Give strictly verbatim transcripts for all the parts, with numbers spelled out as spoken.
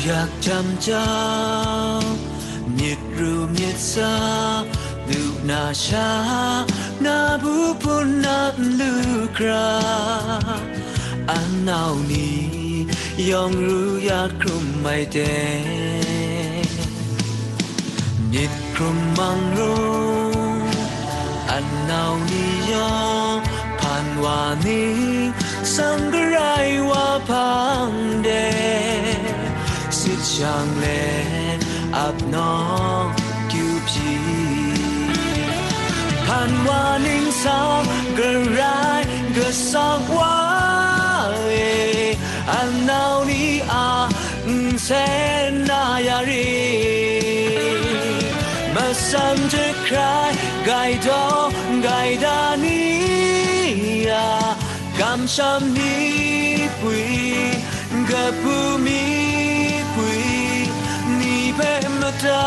Yak jam jau, myit ru myit sa, lu na sha, na bu pun na nlu kra, anau ni yawng ru ya hkrum ai de. Myit hkrum mang ru, anau ni yawng hpan wa ning sang garai wa hpang de, sit shang le ap nawng kyu pyi. Hpan wa ning sang garai gasang wa e, anau ni a nsen na ya ri, masan jahkrai gai daw gai da ni a, kamsham mipwi, kabu mipwi, ni hpe mada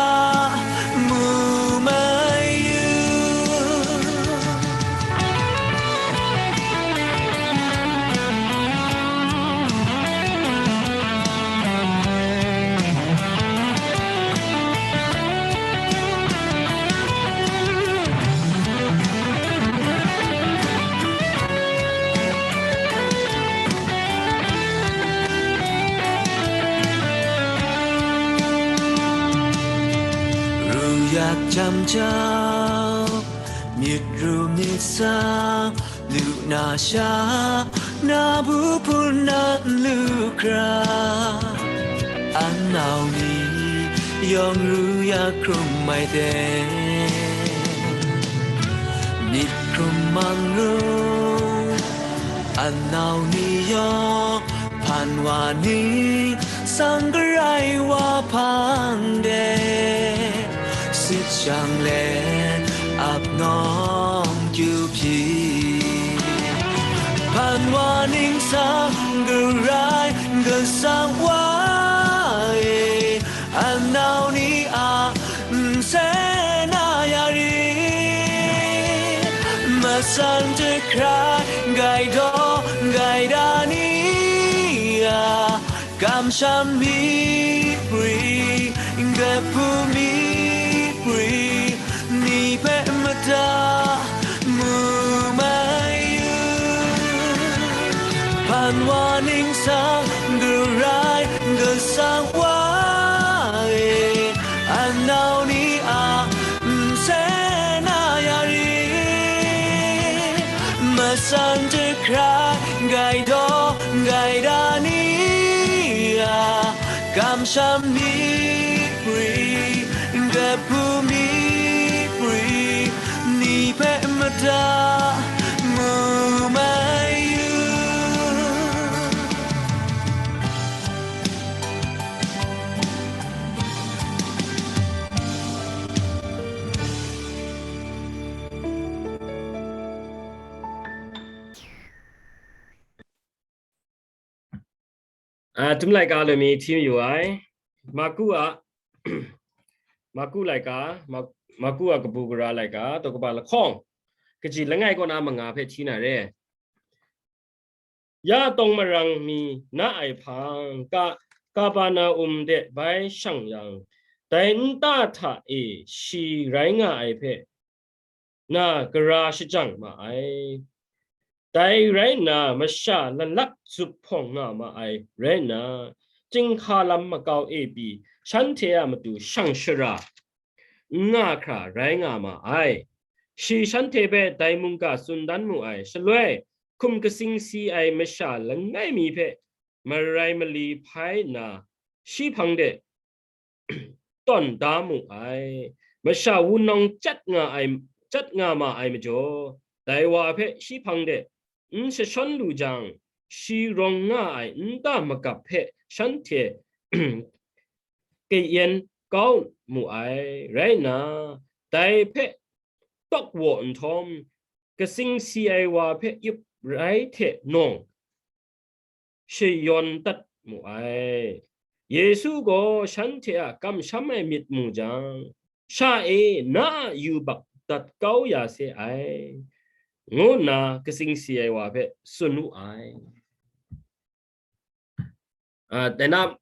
mu mai yu. Ru yak jam jau, myit ru myit sa, lu na sha, na bu pun na nlu kra, anau ni yawng ru ya hkrum ai de. Myit hkrum mang ru, anau ni yawng hpan wa ning sang garai wa hpang de, sit shang le ap nawng kyu pyi. Hpan wa ning sang garai gasang wa e, anau ni a nsen na ya ri, masan jahkrai gai daw gai da ni a, kamsham mipwi, kabu mipwi, ni hpe mada mu mai yu. Hpan wa ning sang garai gasang wa e, anau ni a nsen na ya ri, masan jahkrai gai daw gai da ni a, kamsham mipwi, kabu mipwi, ni hpe mada mu mai yu. A, Tum laika lu mi hti mayu ai, Marku a, Marku laika, Ma-, Marku a kabu gara laika, daw kaba lahkawng, kaji langai kaw na manga hpe hti na re. Ya tawng marang mi na ai hpang, Ka-, Kapernaum de bai shang yang, dai nta hta e shi rai nga ai hpe, na gara shajang ma ai. Dai rai nna, masha lalak zup hpawng nga ma ai rai nna, chyinghka lam makau e pyi shanhte a matu shang shara n nga hkra rai nga ma ai. Shi shanhte hpe dai mungga tsun dan mu ai. Shaloi, hkum katsing si ai masha langai mi hpe marai mali hpai nna, shi hpang de tawn da mu ai. Masha wunawng chyat nga ai, chyat nga ma ai majaw, dai wa hpe shi hpang de n jashawn lu jang, shi rawng nga ai nta magap hpe shanhte kayen kau mu ai. Rai nna, dai hpe tawk waw nhtawm, katsing si ai wa hpe yup rai hte nawng shayawn dat mu ai. Yesu gaw shanhte a kamsham ai myit mu jang, sha e na a yubak dat kau ya se ai, ngu nna katsing si ai wa hpe tsun wu ai. A, dai na,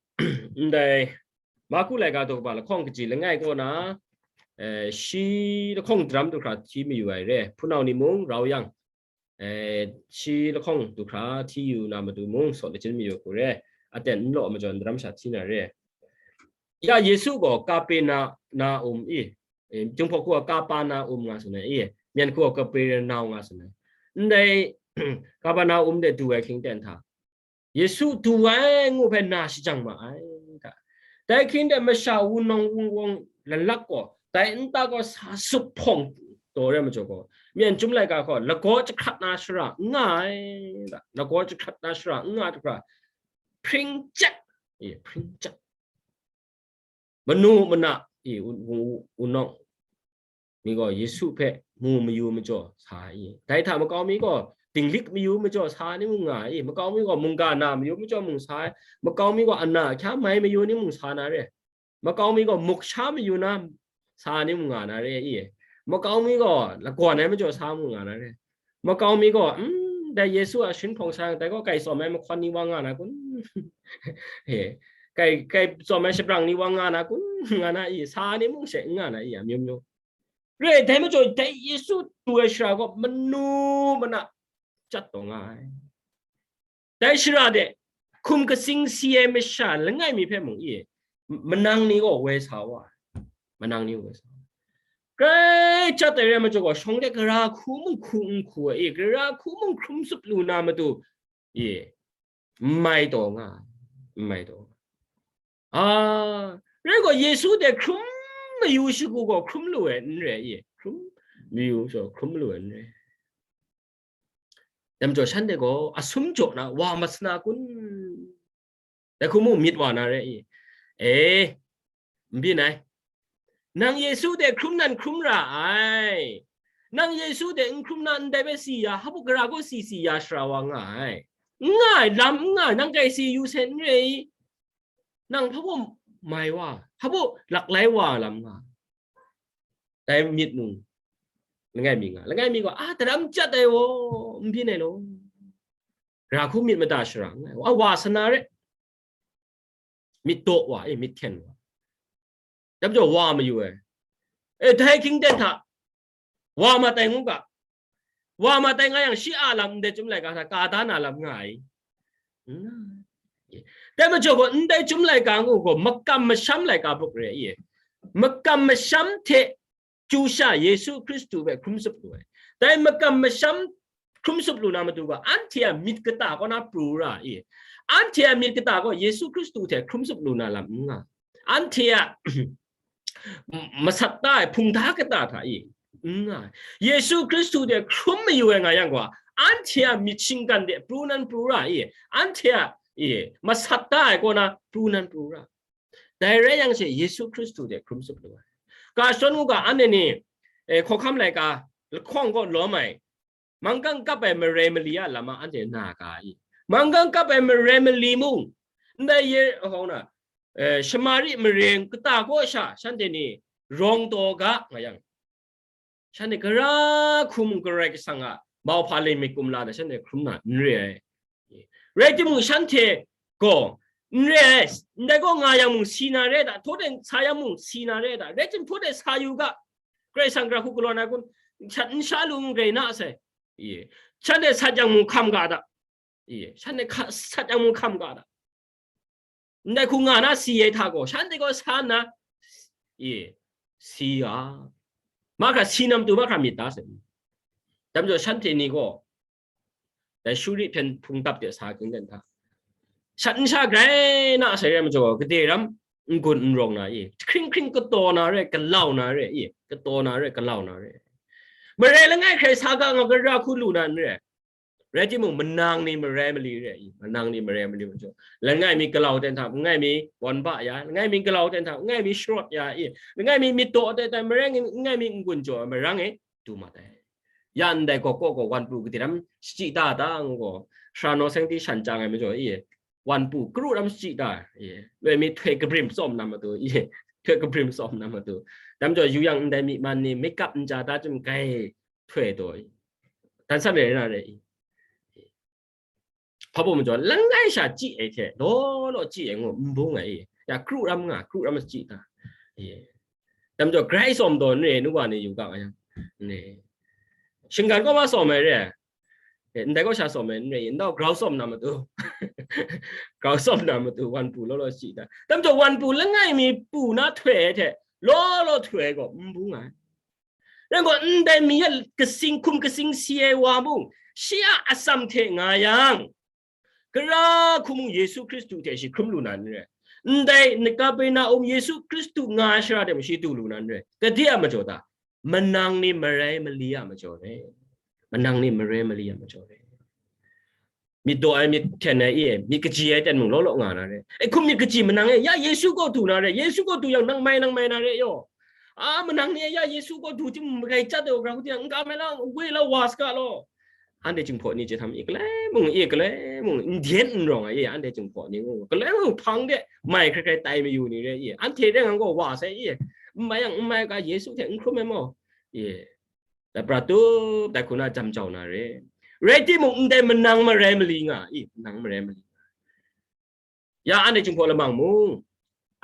ndai Marku laika daw kaba lahkawng kaji langai kaw na, eh, shi lahkawng daram du hkra hti mayu ai re, hpunau ni mung rau yang, eh, shi lahkawng du hkra hti yu na matu mung saw lachin mayu hku re, aten n law majaw daram sha hti na re. Ya Yesu gaw Kaperna-, Naum i, eh, Jinghpaw hku a Kapernaum nga tsun ai i, Myen hku a Kapernaum nga tsun ai. Ndai Kapernaum de du ai hkying ten hta, Yesu du ai ngu hpe na shajang ma ai ga. Dai hkying de masha wunawng wungwawng lalak gaw, dai nta gaw sa sup hpawng taw re majaw gaw, myen chyum laika gaw lagaw jahkrat na shara n nga ai ga, lagaw jahkrat na shara n nga ai hkra, hpring chyat, e, hpring chyat. Manu mana, e, u-, u-, wunawng ni gaw Yesu hpe mu mayu majaw sa ai. Dai hta makau mi gaw dinglik mayu majaw sa ni mung nga ai. Makau mi gaw mungga na mayu majaw mung sa ai. Makau mi gaw ana ahkya mai mayu ni mung sa na re. Makau mi gaw muk sha mayu na sa ni mung nga na re i. Makau mi gaw lagawn ai majaw sa mung nga na re. Makau mi gaw, "Mm, dai Yesu a shin hpawng sa yang, dai gaw kai tsawm ai mahkawn ni wa nga na kun? He, kai, kai tsawm ai shabrang ni wa nga na kun?" nga na i, sa ni mung she n nga na i, amyu myu. Re, dai majaw, dai Yesu du ai shara gaw manu mana chyat taw nga ai. Dai shara de, hkum katsing si ai masha langai mi hpe mung i, manang ni gaw woi sa wa ai. Manang ni woi sa wa ai. Grai chyat ai re ai majaw gaw, shawng de gara hku mung hku n hku ai, gara hku mung hkrum tsup lu na matu, i, n mai taw nga ai, n mai taw nga ai. A, rai gaw, Yesu de hkrum mayu shagu gaw hkrum lu ai n re i, hkrum mayu shaw hkrum lu ai n re. Dai majaw shanhte gaw asum jaw na wa masana kun? Dai hku mung myit wa na re i? E, n byin ai. Nang Yesu de hkrum nan hkrum ra ai. Nang Yesu de n hkrum na ndai bai si ya, hpa gara gaw si si ya shara wa nga ai. N nga ai, lam n nga ai, nang kai si yu se n re i? Nang hpa baw mai wa, hpa baw laklai wa lam nga. Dai myit mung, langai mi nga, langai mi gaw, a, daram chyat ai wo, n byin ai law. Gara hku myit mada shara n nga ai, a, wa sana re, myit daw wa, e, myit hkyen wa. Dai majaw wa mayu ai. E, dai hkying ten hta, wa ma tai ngu ga. Wa ma tai nga yang, shi a lam ndai chyum laika hta ka da na lam nga ai. Dai majaw gaw, ndai chyum laika ngu gaw, makam masham laika buk re i. Makam masham hte chyu sha Yesu Hkristu hpe hkrum tsup lu ai. Dai makam masham hkrum tsup lu na matu gaw, anhte a myit kata kaw na pru ra i. Anhte a myit kata gaw Yesu Hkristu hte hkrum tsup lu na lam n nga. Anhte a masat da ai hpungda kata hta i n nga. Yesu Hkristu de hkrum mayu ai nga yang gaw, anhte a myit shinggan de pru nan pru ra i, anhte a, i, masat da ai kaw na pru nan pru ra. Dai rai yang she, Yesu Hkristu de hkrum tsup lu ai. Ga shadawn u ga, anhte ni, e, hkawhkam laika lahkawng kaw lawm ai, manggang kap ai marai mali a lam a anhte na ga i? Manggang kap ai marai mali mung, ndai ye, hkawng na, e, Shamari mare kata kaw sha shanhte ni rawng taw ga nga yang, shanhte gara hku mung Karai Kasang a mauhpa limit kumla de shanhte hkrum na n re ai. Rai timung, shanhte gaw, "N re ai, ndai gaw nga yang mung si na re da, htaw de sa yang mung si na re da, rai tim htaw de sa yu ga, Karai Kasang gara hku galaw na kun, shat n sha lu n rai na sai, i, shanhte sat yang mung hkam ga da, i, shanhte hka-, sat yang mung hkam ga da." Ndai hku nga na si ai hta gaw, shanhte gaw sa nna, e, si a, mahkra si na matu mahkra myit da sai. Dai majaw shanhte ni gaw dai Shuri hpyen hpung dap de sa hkying ten hta, shat n sha grai na sai rai majaw, gade ram n-gun n rawng na i, hkring hkring kataw na re, galau na re i, kataw na re, galau na re. Marai langai hkrai sa ga nga, gara hku lu na n re. Rai timung, manang ni marai mali re i, manang ni marai mali majaw, langai mi galau ten hta, langai mi gawn ba ya, langai mi galau ten hta, langai mi sharawt ya i, langai mi myit daw ten hta, marai ngi, langai mi n-gun jaw ai marang e du mat ai. Ya ndai gaw kaw gaw wan pru gade ram shachyi da ta ngu gaw, sara naw seng di shan chyang ai majaw i, wan pru kru ram shachyi da i, loi mi htoi kabrim tsawm na matu i, htoi kabrim tsawm na matu. Dai majaw yu yang ndai myi man ni makeup n ja da chyum grai htoi taw i, dan san rai na re i. Hpa baw majaw, langai sha chyi ai hte, law law chyi ai ngu, n bung ai, ya, kru ram nga, kru ram chyi ta. Dam jaw, grai tsawm taw n re, nu wa ni yu ga nga yang, n re. Shinggan kaw ma tsawm ai re, ndai kaw sha tsawm ai n re, ndau grau tsawm na matu, grau tsawm na matu, wan pu law law chyi ta. Dam jaw, wan pu langai mi pu na htoi ai hte, law law htoi ai gaw, n bung ai. Rai gaw, ndai mi a kasing hkum kasing si ai wa mung, shi a atsam hte nga yang, gara hku mung Yesu Hkristu hte shi hkrum lu na n rai. Ndai Kapernaum Yesu Hkristu nga ai shara de mung shi du lu na n rai. Gade a majaw ta? Manang ni marai mali a majaw re. Manang ni marai mali a majaw re. Myit daw ai, myit hten ai, i, myit kaji ai ten mung law law nga na re. E hkum myit kaji manang e, ya Yesu kaw du na re. Yesu kaw du yang nang mai, nang mai na re yaw. A, manang ni ya Yesu kaw du tim magai chat ai wa gara hku ti yang, n kam ai la, woi la, wa saga law. Anhte Jinghpaw ni chye htam, i, galai mung, i, galai mung, n dyen n rawng ai, i, anhte Jinghpaw ni ngu, galai mung hpang de mai hkrai hkrai tai mayu ni re, i, anhte de ngang gaw wa sai, i, n mai yang, n mai ga, Yesu hte n hkrum ai maw, i, dai pra tup, dai hku na jam jau na re. Rai timung, ndai manang marai mali nga, i, manang marai mali nga. Ya, anhte Jinghpaw lamang mung,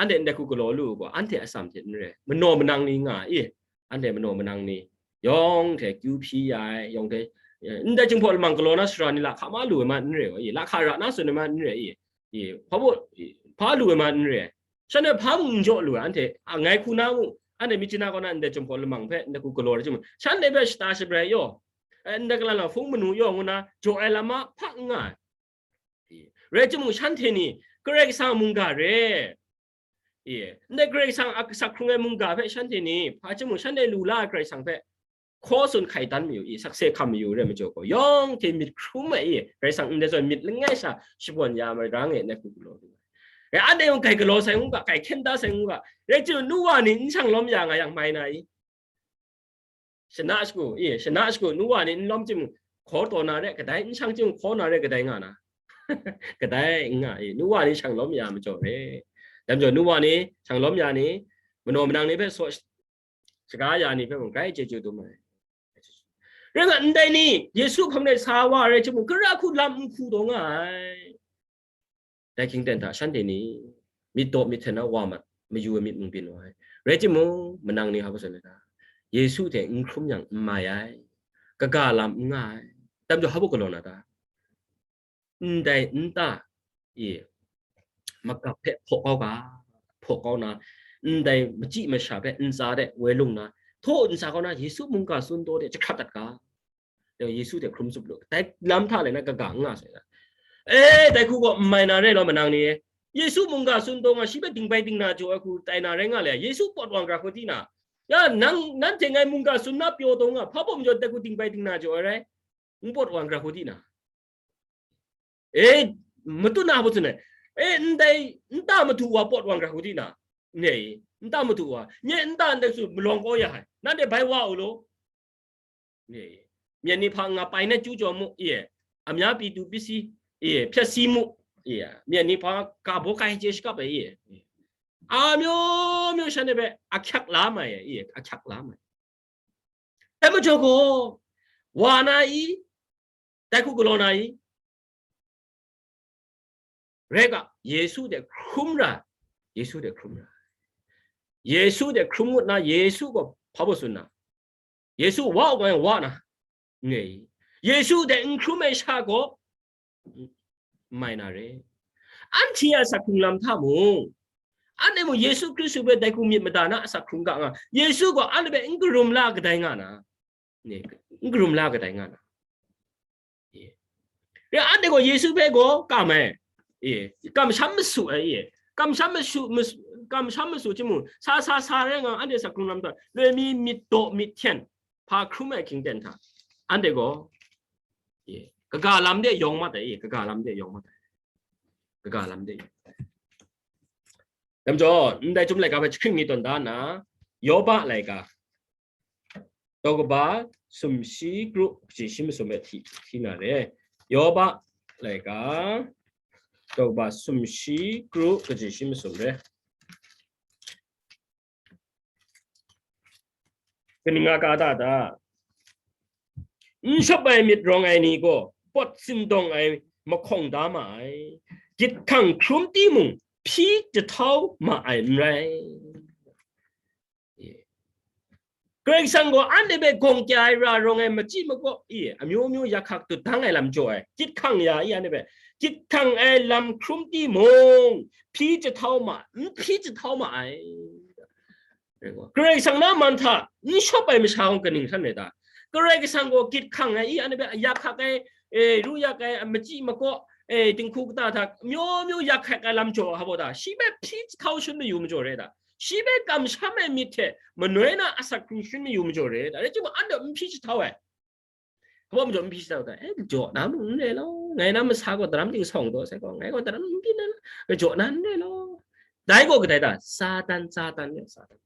anhte ndai hku galaw lu u gaw, anhte atsam hte n re, manaw manang ni nga i, anhte manaw manang ni, yawng hte kyu hpyi ya ai, yawng hte, eh, ndai Jinghpaw lamang galaw na sara ni lahka ma lu ai ma n re ai, lahka ra na tsun ai ma n re ai, i, hpa baw, i, hpa lu ai ma n re ai. Shanhte hpa mung n jaw lu ai, anhte, a, ngai hku na mung, anhte Myitkyina kaw na ndai Jinghpaw lamang hpe ndai hku galaw rai timung, shanhte hpe shata shabrai yaw, eh, ndai kalan a hpung manu yaw ngu na jaw ai lam a hpa n nga ai. Rai timung, shanhte ni Karai Kasang mungga re, i, ndai Karai Kasang a asak hkrung ai mungga hpe shanhte ni, hpa timung, shanhte lu la ai Karai Kasang hpe hkaw tsun hkai dan mayu i, sakse hkam mayu re majaw gaw, yawng hte myit hkrum ai i, Karai Kasang ndai zawn myit langai sha shakawn ya marang e, ndai hku galaw lu ai. Rai, anhte mung grai galaw sai ngu ga, grai hkyen da sai ngu ga, rai timung, nu wa ni n shang lawm ya nga yang mai na i? Shana shagu, i, shana shagu, nu wa ni n lawm timung, hkaw taw na re, kadai n shang timung, hkaw na re, kadai nga na. Kadai n nga, i, nu wa ni shang lawm ya majaw re. Dam jaw, nu wa ni shang lawm ya ni, manaw manang ni hpe saw sh-, shaga ya ni hpe mung grai chyeju dum ai. Rai nga, ndai ni, Yesu hpang de sa wa rai timung, gara hku lam n hku taw nga ai. Dai hkying ten hta shanhte ni myit daw myit hten na wa mat, mayu ai myit mung byin wa ai. Rai timung, manang ni hpa tsun ai ta? Yesu hte n hkrum yang n mai ai, kaga lam n nga ai. Dam jaw, hpa baw galaw na ta? Ndai nta e, magap hpe hpaw kau ga, hpaw kau na, ndai machyi masha hpe ntsa de woi lung na, htaw ntsa kau na, Yesu mungga tsun taw de jahkrat dat ga. Yesu hte hkrum tsup lu. Dai lam hta le na kaga n nga sai na. E, dai hku gaw n mai na rai law, manang ni, Yesu mungga tsun taw nga, shi hpe dingbai dingna jaw ai hku tai na rai nga le, Yesu pawt wa n ga hku di na. Ya, nang, nanhte ngai mungga tsun na pyaw taw nga, hpa baw majaw dai hku dingbai dingna jaw ai rai? N pawt wa n ga hku di na. E, matut na hpa tsun ai? E, ndai nta madu wa pawt wa n ga hku di na? Nye, nta madu wa. Nye nta ndai su malawng kau ya ai. Nanhte bai wa u law. Nye, myen ni hpa nga pai na chyu jaw mu, e, amya pyi tu pyi si, e, hpyat si mu, e, myen ni hpa ga baw kai chye shakap ai, e, amyu myu shanhte hpe ahkyak la mai ai, e, ahkyak la mai. Dai majaw gaw, wa na i, dai hku galaw na i, rai ga, Yesu de hkrum ra, Yesu de hkrum ra. Yesu de hkrum ngut na, Yesu gaw hpa baw tsun na? Yesu wa u ga yang wa na, nge i? Yesu de n hkrum ai sha gaw, mai na re. Anhte a asak hkrung lam hta mung, anhte mung Yesu Hkristu hpe dai hku myit mada na asak hkrung ga nga, Yesu gaw anhte hpe n karum la kadai nga na, n karum la kadai nga na. Ya, anhte gaw Yesu hpe gaw kam ai, e, kamsham masu ai, e, kamsham masu, mas-, kamsham masu timung, sa sa sa rai nga, anhte asak hkrung lam hta, loi mi myit daw myit hten, hpa hkrum ai hkying ten hta, anhte gaw, e, kaga lam de yawng mat ai, e, kaga lam de yawng mat ai, kaga lam de yawng mat ai. Dam jaw, ndai Chyum laika hpe jahkring mi tawn da nna, Yoba laika, daw kaba sumshi kru kaji shi masum e hti, hti na re. Yoba laika, daw kaba sumshi kru kaji shi masum re. Kaning a ka ta ta? N shawp ai myit rawng ai ni gaw, pawt sindawng ai mahkawng da ma ai, gyit hkang hkrum timung hpyi jahtau ma ai n rai. Karai Kasang gaw anhte hpe gawng kya ai, ra rawng ai, machyi makaw, i, amyu myu yak hkak dut dang ai lam jaw ai, gyit hkang ya i, anhte hpe gyit hkang ai lam hkrum timung, hpyi jahtau ma, n hpyi jahtau ma ai. Karai Kasang na man hta n shawp ai masha gaw kaning hkran rai ta? Karai Kasang gaw gyit hkang ai i, anhte hpe yak hkak ai, e, ru yak ai, machyi makaw, e, dinghku kata hta, amyu myu yak hkak ai lam jaw hpa baw ta? Shi hpe hpyi jahtau shangun mayu majaw re ta? Shi hpe kamsham ai myit hte manoi na asak hkrung shangun mayu majaw re ta? Rai timung, anhte n hpyi jahtau ai. Hpa baw majaw n hpyi jahtau ta? E, jaw na mung n rai law, ngai na masa gaw daram ting sawng taw sai gaw, ngai gaw daram n byin ai law, jaw na n rai law. Dai gaw kadai ta? Satan, Satan, ya, Satan.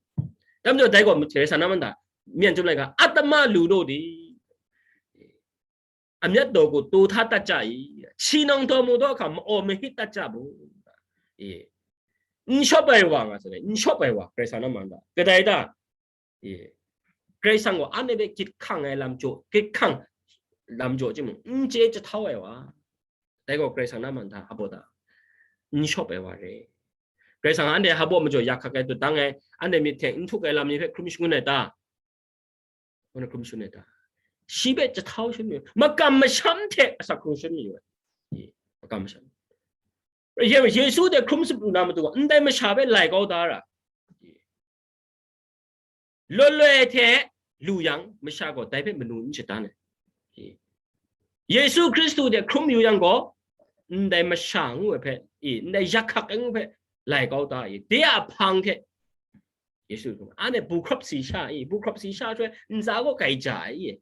Dai majaw dai gaw, Karai Kasang na man hta, myen chyum laika, atama lu daw di, amyat daw gaw taw hta dat ja i, shi nang taw mu daw hkra, ma-aw mahit dat ja bu. E, n shawp ai wa nga sai, n shawp ai wa, Karai Kasang na man hta. Kadai ta? E, Karai Kasang gaw anhte hpe gyit hkang ai lam jaw, gyit hkang lam jaw timung, n chye jahtau ai wa. Dai gaw Karai Kasang na man hta hpa baw ta? N shawp ai wa re. Karai Kasang anhte hpa baw majaw yak hkak ai, dut dang ai, anhte myit hte n htuk ai lam ni hpe hkrum shangun ai ta? Ngu na hkrum shangun ai ta? Shi hpe jahtau shangun mayu, makam masham hte asak hkrung shangun mayu ai. Ye, makam masham. Ye-, Yesu hte hkrum tsup lu na matu gaw, ndai masha hpe lai kau da ra. Loi loi hte lu yang, masha gaw dai hpe manu n shatan ai. Yesu Hkristu hte hkrum yu yang gaw, ndai masha ngu ai hpe, e, ndai yak hkak ai ngu hpe lai kau da i, de a hpang hte. Yesu hkrum, anhte bu hkrawp si sha i, bu hkrawp si sha shaloi ntsa gaw grai ja ai i,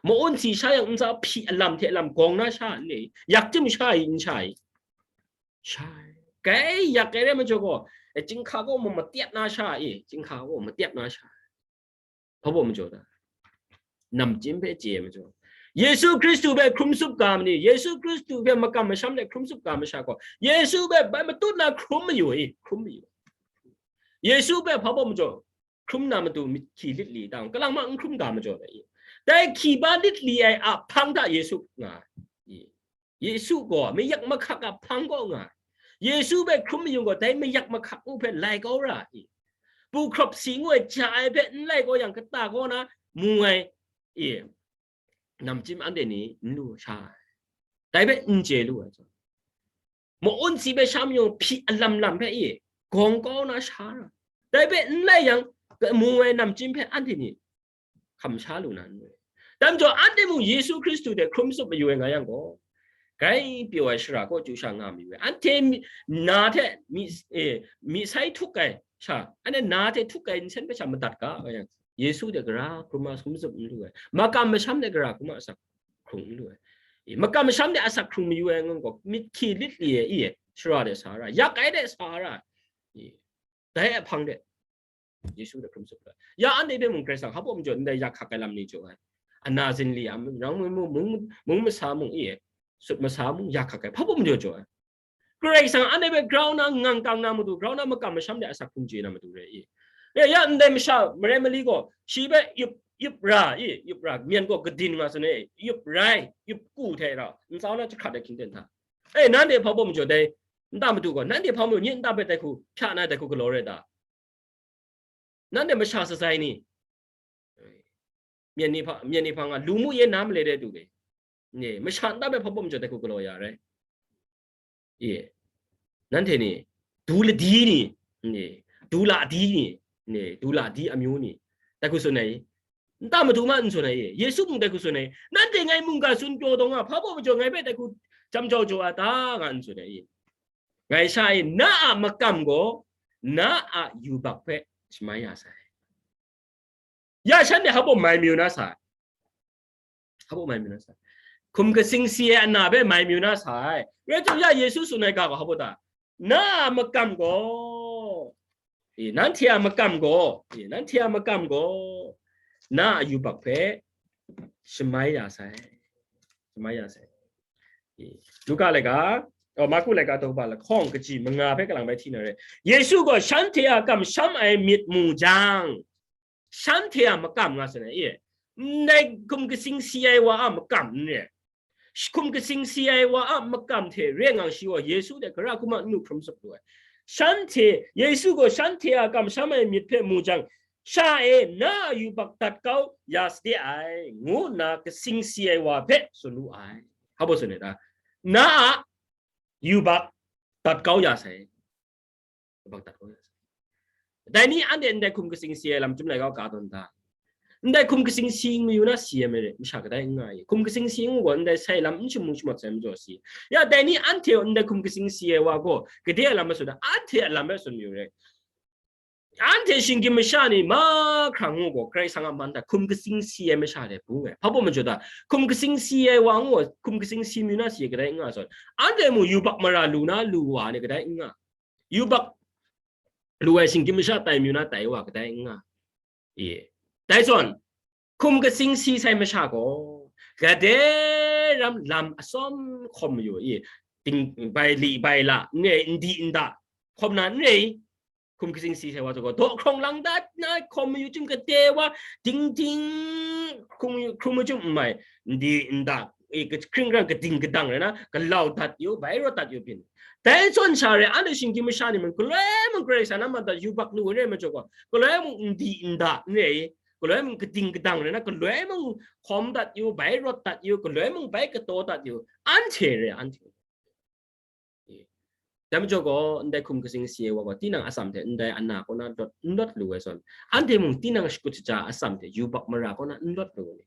ma-un si sha yang ntsa hpyi alam hte alam gawng na sha n re i, yak tim sha i, n sha i? Sha ai. Grai yak ai rai majaw gaw, e, chyinghka gaw mung matyat na sha i, chyinghka gaw matyat na sha. Hpa baw majaw ta? Namchyim hpe chye ai majaw. Yesu Hkristu hpe hkrum tsup ga ma ni? Yesu Hkristu hpe makam masham hte hkrum tsup ga masha gaw, Yesu hpe bai matut na hkrum mayu i, hkrum mayu. Yesu hpe hpa baw majaw hkrum na matu myit hkyi lit li ta, kalang ma n hkrum ga majaw ai i. Dai hkyi ba lit li ai a hpang hta Yesu nga ai. Yesu gaw mayak mahkak a hpang kaw nga ai. Yesu hpe hkrum mayu gaw, dai mayak mahkak ngu hpe lai kau ra ai. Bu hkrawp si ngu ai ja ai hpe n lai kau yang, kata kaw na mu ai, e, namchyim anhte ni n lu sha ai. Dai hpe n chye lu ai. Ma-un si hpe sha mayu hpyi alam lam hpe, e, gawng kau na sha ra. Dai hpe n lai yang, mu ai namchyim hpe anhte ni hkam sha lu na n re. Dai majaw, anhte mung Yesu Hkristu hte hkrum tsup mayu ai nga yang gaw, grai pyaw ai shara kaw chyu sha nga mayu ai. Anhte mi-, na hte mi, e, mi sai htuk ai sha, anhte na hte htuk ai nsen hpe sha madat ga, nga yang, Yesu hte gara hkrum a hkrum tsup n lu ai, makam masham hte gara hkrum a asak hkrung n lu ai. E, makam masham hte asak hkrung mayu ai ngu gaw, myit hkyi lit li ai, e, shara de sa ra, yak ai de sa ra, e, dai a hpang de Yesu hte hkrum tsup ai. Ya anhte hpe mung Karai Kasang hpa baw majaw ndai yak hkak ai lam ni jaw ai. Ana zinli a mung, mung, mung, mung masa mung, e, sut masa mung, yak hkak ai, hpa baw majaw jaw ai. Karai Kasang anhte hpe grau na ngang kang na matu, grau na makam masham de asak hkrung chye na matu re i. Ya, ya ndai masha marai mali gaw, shi hpe yup, yup ra i, yup ra, myen gaw kadin nga tsun e, yup rai, yup ku hte rau, ntsa na jahkrat ai hkying ten hta. E, nanhte hpa baw majaw dai nta matu gaw, nanhte hpa majaw nye nta hpe dai hku hpya na dai hku galaw rai ta? Nanhte masha sazai ni, myen ni hpa, myen ni hpa nga, lu mu ye na malai de du de. Nye, masha nta hpe hpa baw majaw dai hku galaw ya rai. Ye, nanhte ni, du ladi ni, nye, du la di ni, nye, du la di amyu ni, dai hku tsun ai, nta matu ma n tsun ai, Yesu mung dai hku tsun ai, nanhte ngai mungga tsun pyaw taw nga, hpa baw majaw ngai hpe dai hku jam jau jau a ta, nga n tsun ai. Ngai sha e, na a makam gaw, na a yubak hpe shamai ya sai. Ya shanhte hpa baw mai mayu na sai? Hpa baw mai mayu na sai? Hkum katsing si ai ana hpe mai mayu na sai. Rai timung, ya Yesu tsun ai ga gaw hpa baw ta? Na a makam gaw, e, nanhte a makam gaw, e, nanhte a makam gaw, na a yubak hpe shamai ya sai. Shamai ya sai. E, Luka laika, oh, Marku laika daw ba lahkawng kaji manga hpe kalang bai hti na re. Yesu gaw shanhte a kamsham ai myit mu jang, shanhte a makam nga sai na, e, ndai hkum katsing si ai wa a makam n re. hkum katsing si ai wa a makam hte re ngang shi gaw Yesu de gara hkrum a n-, hkrum tsup lu ai. Shanhte, Yesu gaw shanhte a kamsham ai myit hpe mu jang, sha e, na a yubak dat kau ya sade ai, ngu nna katsing si ai wa hpe tsun wu ai. Hpa baw tsun ai ta? Na a yubak dat kau ya sai. Yubak dat kau ya sai. Dai ni anhte ndai hkum katsing si ai lam chyum laika u ga tawn ta? Ndai hkum katsing si mayu na si ai masha kadai n nga i. Hkum katsing si ngu gaw ndai sai lam n shamu shamawt sai majaw si. Ya, dai ni anhte ndai hkum katsing si ai wa gaw, gade a lam hpe tsun ai, anhte a lam hpe tsun mayu re. Anhte shinggyim masha ni mahkra ngu gaw, Karai Kasang a man hta hkum katsing si ai masha de bung ai. Hpa baw majaw ta? Hkum katsing si ai wa ngu gaw, hkum katsing si mayu na si ai kadai n nga sawn. Anhte mung yubak mara lu na lu wa ni kadai n nga. Yubak lu ai shinggyim masha tai mayu na tai wa kadai n nga. Ye. Dai zawn, hkum katsing si sai masha gaw, gade ram lam atsawm hkawm mayu i, ting bai li bai la, n re, n di n da, hkawm na n re i, hkum katsing si sai wa zawn gaw, daw hkrawng lang dat na hkawm mayu chyum gade wa, ting ting hkrum, hkrum mayu chyum n mai, n di n da, e, ka-, hkring hkrang kading kadang rai na, galau dat yu, bai rawt dat yu byin. Dai zawn sha re, anhte shinggyim masha ni mung, galoi mung Karai Kasang na man hta yubak lu ai re majaw gaw, galoi mung n di n da n re i, galoi mung kading kadang rai na, galoi mung hkawm dat yu, bai rawt dat yu, galoi mung bai kataw dat yu, anhte re, anhte. Dai majaw gaw, ndai hkum katsing si ai wa gaw, tinang atsam hte ndai ana kaw na lawt, n lawt lu ai zawn, anhte mung tinang shakut shaja atsam hte yubak mara kaw na n lawt lu ai.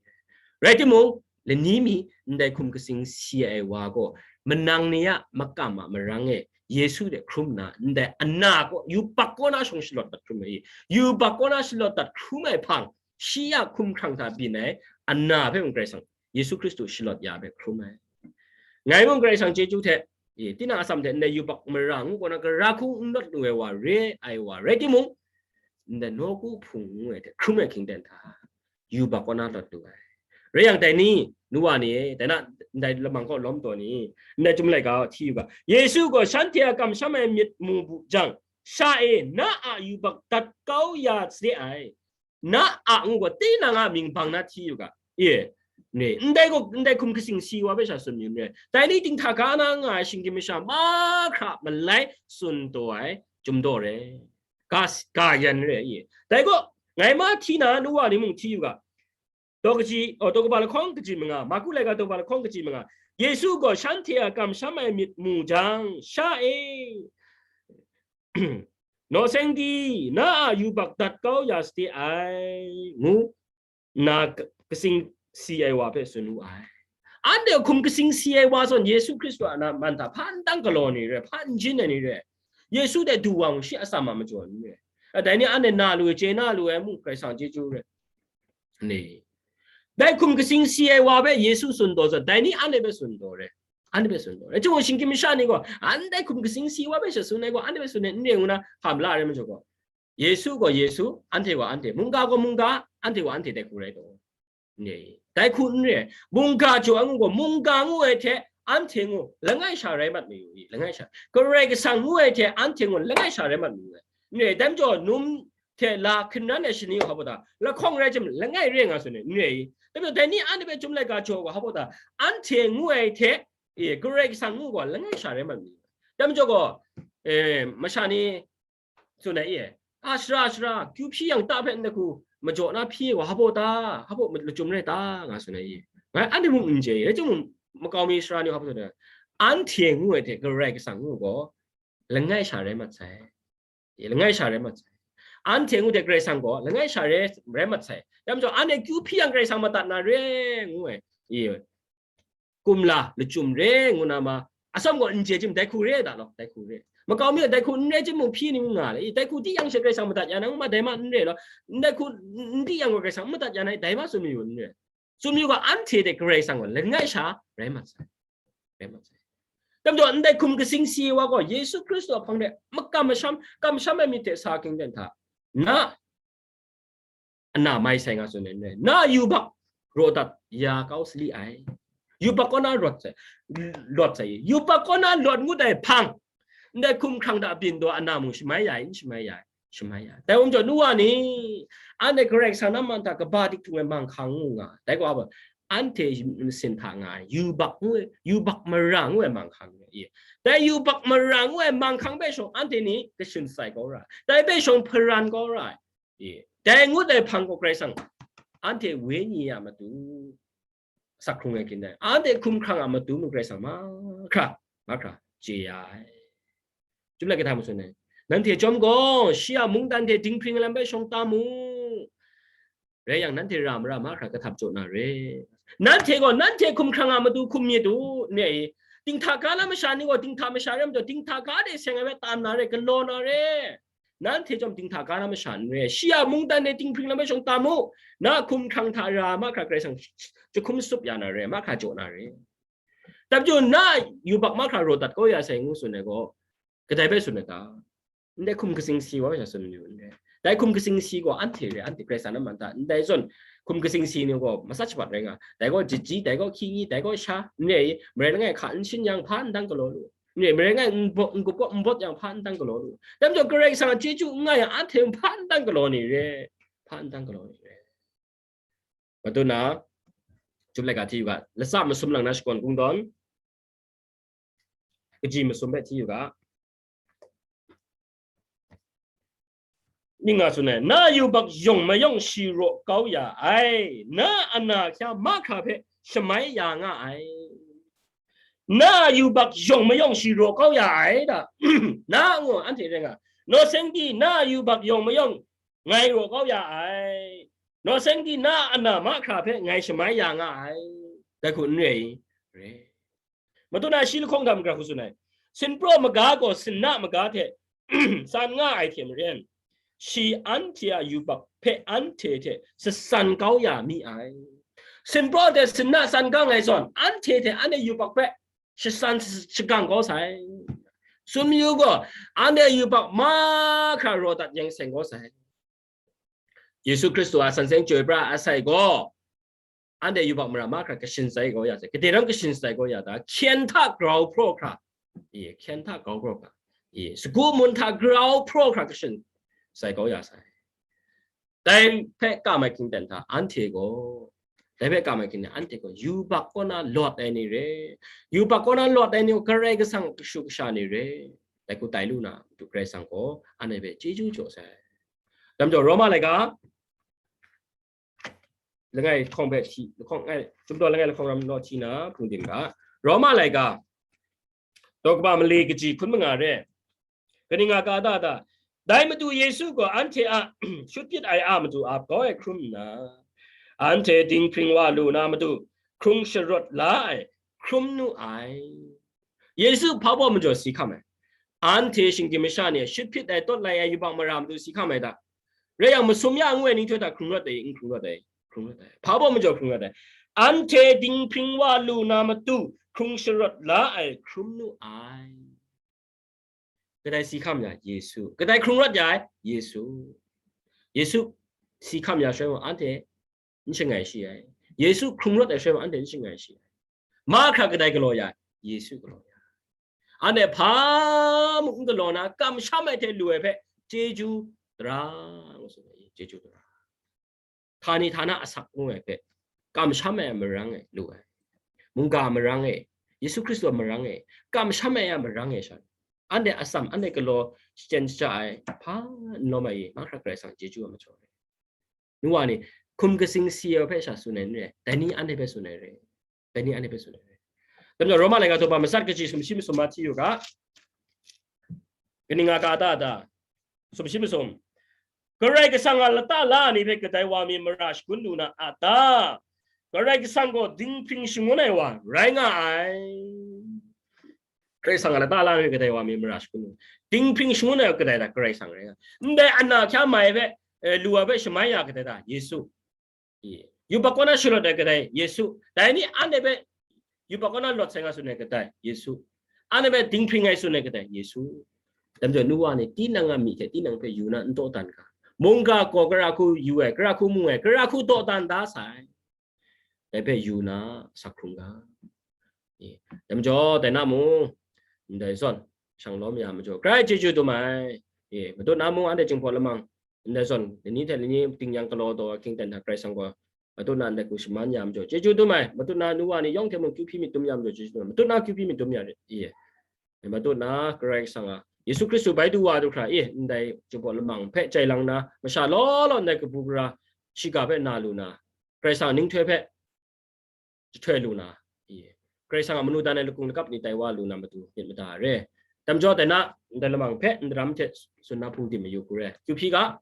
Rai timung, lani mi ndai hkum katsing si ai wa gaw, manang ni a makam a marang e Yesu de hkrum nna, ndai ana kaw, yubak kaw na shawng shalawt dat hkrum ai, yubak kaw na shalawt dat hkrum ai hpang, shi a hkumhkrang hta byin ai ana hpe mung Karai Kasang, Yesu Hkristu shalawt ya ai hpe hkrum ai. Ngai mung Karai Kasang chyeju hte, e, tinang atsam hte ndai yubak mara ngu kaw na gara hku n lawt lu ai wa re ai wa rai timung, ndai nawku hpung ngu ai hte hkrum ai hkying ten hta, yubak kaw na lawt lu ai. Rai yang, dai ni, nu wa ni, dai na, ndai lamang kaw lawm taw ni, ndai Chyum Laika hti yu ga, Yesu gaw shanhte a kamsham ai myit mu bu jang, sha e, na a yubak dat kau ya sade ai. Na a ngu gaw, tinang a mying bang na hti yu ga. E, ne, ndai gaw, ndai hkum katsing si wa hpe sha tsun yu n re. Dai ni dinghta ga na nga ai shinggyim masha mahkra malai tsun taw ai, chyum daw re. Ga, ga yan re, e. Dai gaw, ngai ma hti na, nu wa ni mung hti yu ga. Daw kaji, oh, daw kaba lahkawng kaji manga, Marku laika daw kaba lahkawng kaji manga, Yesu gaw shanhte a kamsham ai myit mu jang, sha e, naw seng di, na a yubak dat kau ya sade ai, ngu nna k-, katsing si ai wa hpe tsun wu ai. Anhte hkum katsing si ai wa zawn Yesu Hkristu a na man hta hpa n tang galaw ni re, hpa n jin ai ni re, Yesu de du wa mung shi atsam a majaw ni re. A, dai ni anhte na lu ai, chye na lu ai mung Karai Kasang chyeju re. Ni. Dai hkum katsing si ai wa hpe Yesu tsun taw zawn, dai ni anhte hpe tsun taw re. Anhte hpe tsun taw re. Chyum shinggyim masha ni gaw, anhte hkum katsing si wa hpe sha tsun ai gaw, anhte hpe tsun ai n re ngu na, hkam la re majaw gaw, Yesu gaw Yesu, anhte gaw anhte, mungga gaw mungga, anhte gaw anhte dai hku rai taw. Ni. Dai hku n re. Mungga jaw ai ngu gaw, mungga ngu ai hte anhte ngu langai sha rai mat mayu i, langai sha. Karai Kasang ngu ai hte anhte ngu langai sha rai mat mayu ai. N re, dai majaw, num hte la hkungran ai shani hpa baw ta, lahkawng rai chyum langai re nga tsun ai, n re i. Dai majaw, dai ni anhte hpe Chyum Laika jaw ga hpa baw ta, anhte ngu ai hte, e, Karai Kasang ngu gaw langai sha rai mat mi. Dai majaw gaw, e, masha ni tsun ai, e, a, sara, sara, kyu hpyi yang ta hpe ndai hku majaw na hpyi wa hpa baw ta, hpa baw lachyum rai ta, nga tsun ai, e. Ngai anhte mung n chye, rai timung, makau mi sara ni hpa baw tsun ai, anhte ngu ai hte Karai Kasang ngu gaw langai sha rai mat sai. E, langai sha rai mat sai. Anhte ngu hte Karai Kasang gaw langai sha rai, rai mat sai. Dai majaw, anhte kyu hpyi yang Karai Kasang madat na re ngu ai, e, kumla lachyum re ngu na ma, atsawm gaw n chye chyum, dai hku re ai da law, dai hku re. Makau mi gaw dai hku n rai chyum mung hpyi ni ngu nga le, e, dai hku di yang she Karai Kasang madat ya na ngu ma, dai ma n re law, dai hku n di yang gaw Karai Kasang madat ya na, dai ma tsun mayu n re. Tsun mayu ga, anhte hte Karai Kasang gaw langai sha rai mat sai. Rai mat sai. Dai majaw, ndai hkum katsing si wa gaw, Yesu Hkristu a hpang de makam masham, kamsham ai myit hte sa hkying ten hta, na ana mai sai nga tsun ai, na yubak raw dat ya kau sali ai. Yubak kaw na rawt sai, lawt sai. Yubak kaw na lawt ngut ai hpang, ndai hkumhkrang hta byin taw ana mung shamai ya ai, n shamai ya ai, shamai ya ai. Dai hkum jaw, nu wa ni, anhte Karai Kasang na man hta kaba dik htung ai manghkang ngu nga, dai gaw hpa, anhte masin hta nga ai yubak ngu ai, yubak mara ngu ai manghkang ni. Dai yubak mara ngu ai manghkang hpe shawng anhte ni kashin sai kau ra ai. Dai hpe shawng hparan kau ra ai. Dai ngut ai hpang gaw Karai Kasang anhte wenyi a matu, sak hkrung ai kyin dai. Anhte hkumhkrang a matu mung Karai Kasang mahkra, mahkra chye ya ai. Chyum lai kahtang masum ai. Nanhte chyawm gaw, shi a mungdan hte dinghpring lam hpe shawng tam u. Rai yang, nanhte ra mara mahkra kahtap jaw na re. Nanhte gaw, nanhte hkumhkrang a matu hkum myit u, n re i? Dinghta ga na masha ni gaw, dinghta masha rai majaw, dinghta ga de seng ai hpe tam na re, galaw na re. Nanhte chyawm dinghta ga na masha n re, shi a mungdan e dinghpring lam hpe shawng tam u, na hkumhkrang hta ra mahkra Karai Kasang jahkum sup ya na re, mahkra jaw na re. Dai majaw na yubak mahkra raw dat kau ya sai ngu tsun ai gaw, kadai hpe tsun ai ta? Ndai hkum katsing si wa sha tsun yu ndai. Dai hkum katsing si gaw anhte re, anhte Karai Kasang na man ta, ndai zawn hkum katsing si ni gaw matsat shabat rai nga, dai gaw jiji, dai gaw hkying, dai gaw sha, n re i? Marai langai hka n shin yang, hpa n dang galaw lu. N re, marai langai n bawt, n gup gaw n bawt yang, hpa n dang galaw lu. Dai majaw Karai Kasang a chyeju n nga yang, anhte hpa n dang galaw ni re, hpa n dang galaw ni re. Matu na, chyum laika hti yu ga, latsa masum lang na shakawn kungdawn, kaji masum hpe hti yu ga. Ning nga tsun ai, na yubak yawng mayawng shi raw kau ya ai, na ana hkya mahkra hpe shamai ya nga ai. Na yubak yawng mayawng shi raw kau ya ai da. Na ngu anhte rai nga. Naw seng di na yubak yawng mayawng ngai raw kau ya ai. Naw seng di na ana mahkra hpe ngai shamai ya nga ai. Dai hku n re i? Re. Matu na shi lahkawng hta magrak hku tsun ai. Sinpraw maga gaw sinna maga hte san nga ai hte maren, shi anhte a yubak hpe anhte hte shasan kau ya mi ai. Sinpraw hte sinna san gang ai zawn, anhte hte anhte yubak hpe shasan shagang kau sai. Tsun mayu gaw, anhte yubak mahkra raw dat yang seng kau sai. Yesu Hkristu a san seng chyoi pra ai sai gaw, anhte yubak mara mahkra kashin sai kau ya sai. Gade ram kashin sai kau ya ta? Hkyen hta grau hpraw hkra. Ye, hkyen hta grau hpraw hkra. Ye, sagu mun hta grau hpraw hkra kashin sai kau ya sai. Dai hpe kam ai hkying ten hta, anhte gaw, dai hpe kam ai hkying ten, anhte gaw yubak kaw na lawt ai ni re, yubak kaw na lawt ai ni gaw Karai Kasang kashu kasha ni re, dai hku tai lu na, Madu Karai Kasang gaw anhte hpe chyeju jaw sai. Dai majaw Roma laika langai lahkawng hpe hti, lahkawng, ngai, Chyum daw langai lahkawng ram naw hti na, hpung dim ga. Roma laika, daw kaba mali kaji hkun manga re. Kaning a ka da da? Dai Madu Yesu gaw anhte a shut pyi ai a matu ap kau ai hkrum nna, anhte dinghpring wa lu na matu hkrung sharawt la ai hkrum nu ai. Yesu hpa baw majaw si hkam ai? Anhte shinggyim masha ni shut pyi ai, tawt lai ai yubak mara matu si hkam ai ta? Rai yang, masum ya ngu ai ni htoi hta hkrung rawt ai, n hkrung rawt ai, hkrung rawt ai. Hpa baw majaw hkrung rawt ai? Anhte dinghpring wa lu na matu hkrung sharawt la ai hkrum nu ai. Kadai si hkam ya? Yesu. Kadai hkrung rawt ya ai? Yesu. Yesu si hkam ya shaloi mung, anhte n shangai shi ai. Yesu hkrung rawt ai shaloi mung, anhte n shangai shi ai. Mahkra kadai galaw ya? Yesu galaw ya. Anhte hpa mung n galaw na, kamsham ai hte lu ai hpe chyeju tara ngu tsun ai, chyeju tara. Htani htana asak ngu ai hpe, kamsham ai a marang e lu ai, mungga marang e, Yesu Hkristu a marang e, kamsham ai a marang e sha, anhte atsam, anhte galaw shachyen shaja ai hpa n lawm ai i, mahkra Karai Kasang chyeju ai majaw re. Nu wa ni, hkum katsing si ai hpe sha tsun ai n re, dai ni anhte hpe tsun ai re. Dai ni anhte hpe tsun ai re. Dai majaw Roma laika daw kaba matsat kaji sumshi masum hti yu ga. Kaning a ka da da? Sumshi masum. Karai Kasang a lata la ai ni hpe kadai wa mi mara shangun lu na a ta? Karai Kasang gaw dinghpring shangun ai wa rai nga ai. Karai Kasang a lata la ai ni hpe kadai wa mi mara shangun lu. Dinghpring shangun ai wa kadai ta? Karai Kasang rai nga. Ndai ana hkya mai hpe, eh, lu ai hpe shamai ya kadai ta? Yesu. Yubak kaw na sharawt ai kadai? Yesu. Dai ni anhte hpe yubak kaw na lawt sai nga tsun ai kadai? Yesu. Anhte hpe dinghpring ai tsun ai kadai? Yesu. Dai majaw nu wa ni, tinang a myi hte tinang hpe yu na n dawdan ga, mungga gaw gara hku yu ai, gara hku mu ai, gara hku dawdan da sai. Dai hpe yu na asak hkrung ga. Dai majaw, dai na mung, ndai zawn shang lawm ya majaw, grai chyeju dum ai. Madu na mung, anhte Jinghpaw lamang, ndai zawn lani hte lani ting yang galaw taw ai hkying ten hta Karai Kasang gaw Matut na ndai hku shaman ya majaw chyeju dum ai. Matut na nu wa ni yawng hte mung kyu hpyi myit dum ya majaw chyeju dum ai. Matut na kyu hpyi myit dum ya rit i. Matut na Karai Kasang a Yesu Hkristu bai du wa du hkra i, ndai Jinghpaw Lamang hpe jai lang na, masha law law ndai kabu gara shiga hpe na lu na, Karai Kasang a ninghtoi hpe jahtoi lu na, i, Karai Kasang a manu dan ai lakung lakap ni tai wa lu na matu myit mada re. Dai majaw dai na, ndai lamang hpe ndaram hte tsun na hpung dim mayu hku re. Kyu hpyi ga,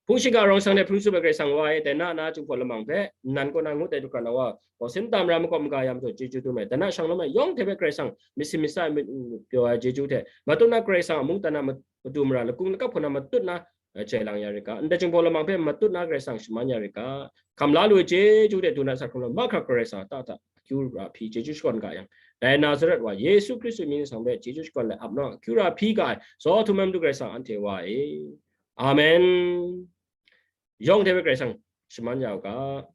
hpung shiga rawng sang de hpung tsup ai Karai Kasang wa e, dai na na Jinghpaw Lamang hpe nnan kaw na ngut ai du hkra na wa, gaw sin tam ra makawp maga ya majaw chyeju dum ai, dai na shang lawm ai yawng hte hpe Karai Kasang myit sin myit sa ai, myit pyaw ai chyeju hte, matut na Karai Kasang a mungdan a madu mara lakung lakap hku na matut na, eh, jai lang ya rit ga, ndai Jinghpaw Lamang hpe matut na Karai Kasang shaman ya rit ga, hkam la lu ai chyeju hte du na sa hkrung la mahkra Karai Kasang a ta hta akyu ra hpyi chyeju shakawn ga yang, dai Nazaret wa Yesu Hkristu mying ni sang hpe chyeju shakawn let ap nang akyu ra hpyi ga ai, zaw htum ai Madu Karai Kasang anhte wa e. Amen. Yawng hte hpe Karai Kasang shaman ya u ga.